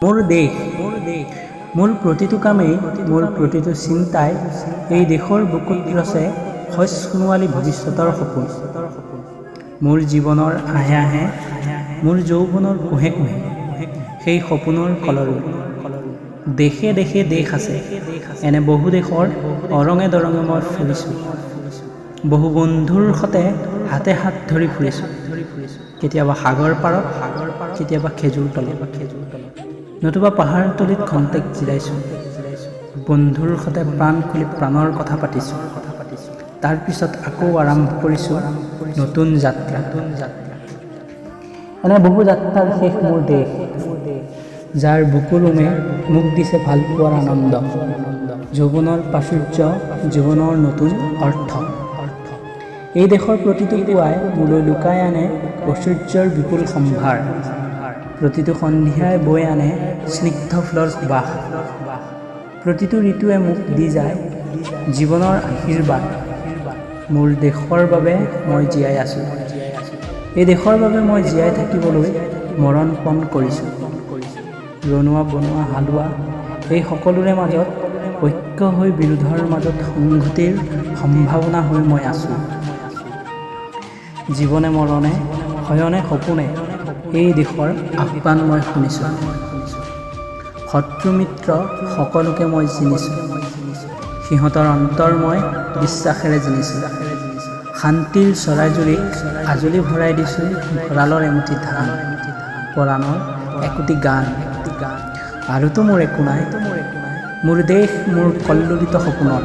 মোৰ দেশ, মোৰ প্ৰতিটো কামেই, মোৰ প্ৰতিটো চিন্তাই এই দেশৰ বুকুত ৰচে শইচ সোণোৱালী ভৱিষ্যতৰ সপোন। মোৰ জীৱনৰ আঁহে আঁহে, মোৰ যৌৱনৰ কোঁহে কোঁহে সেই সপোনৰ কলৰৱ। দেশে দেশে দেশ আছে, এনে বহু দেশৰ অৰঙে দৰঙে মই ফুৰিছোঁ, বহু বন্ধুৰ সতে হাতে হাত ধৰি ফুৰিছোঁ, কেতিয়াবা সাগৰ পাৰত, কেতিয়াবা খেজুৰ তলত, নতুবা পাহাৰতলিত খন্তেক জিৰাইছোঁ, বন্ধুৰ সতে প্ৰাণ খুলি প্ৰাণৰ কথা পাতিছোঁ, তাৰপিছত আকৌ আৰম্ভ কৰিছোঁ নতুন যাত্ৰা। এনে বহু যাত্ৰাৰ শেষ মোৰ দেশ, যাৰ বুকুৰ উমে মোক দিছে ভালপোৱাৰ আনন্দ, যৌৱনৰ প্ৰাচুৰ্য, জীৱনৰ নতুন অৰ্থ। এই দেশৰ প্ৰতিটো পুৱাই মোলৈ লুকাই আনে ঐশ্বৰ্যৰ বিপুল সম্ভাৰ, প্ৰতিটো সন্ধিয়াই বৈ আনে স্নিগ্ধ ফুলৰ সুবাস, প্ৰতিটো ঋতুৱে মোক দি যায় জীৱনৰ আশীৰ্বাদ। মোৰ দেশৰ বাবে মই জীয়াই আছোঁ, এই দেশৰ বাবে মই জীয়াই থাকিবলৈ মৰণপণ কৰিছোঁ। ৰণুৱা, বনুৱা, হালোৱা এই সকলোৰে মাজত ঐক্য হৈ বিৰোধৰ মাজত সংহতিৰ সম্ভাৱনা হৈ মই আছোঁ। জীৱনে মৰণে, শয়নে সপোনে এই দেশৰ আহ্বান মই শুনিছোঁ, শত্ৰু মিত্ৰ সকলোকে মই চিনিছোঁ, সিহঁতৰ অন্তৰ মই বিশ্বাসেৰে জিনিছোঁ। শান্তিৰ চৰাইজুৰিক আঁজলি ভৰাই দিছোঁ ভঁৰালৰ এমুঠি ধান, পৰাণৰ একোটি গান, আৰুতো মোৰ একো নাই। মোৰ দেশ মোৰ কল্লোলিত সপোনৰ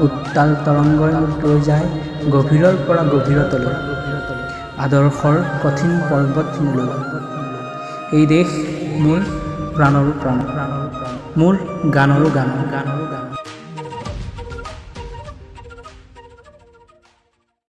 উত্তাল তৰংগই মোক লৈ যায় গভীৰৰ পৰা গভীৰতলৈ, আদৰ্শৰ কঠিন পৰ্বত মোলৈ। এই দেশ মোৰ প্ৰাণৰো প্ৰাণ, মোৰ গানৰো গান।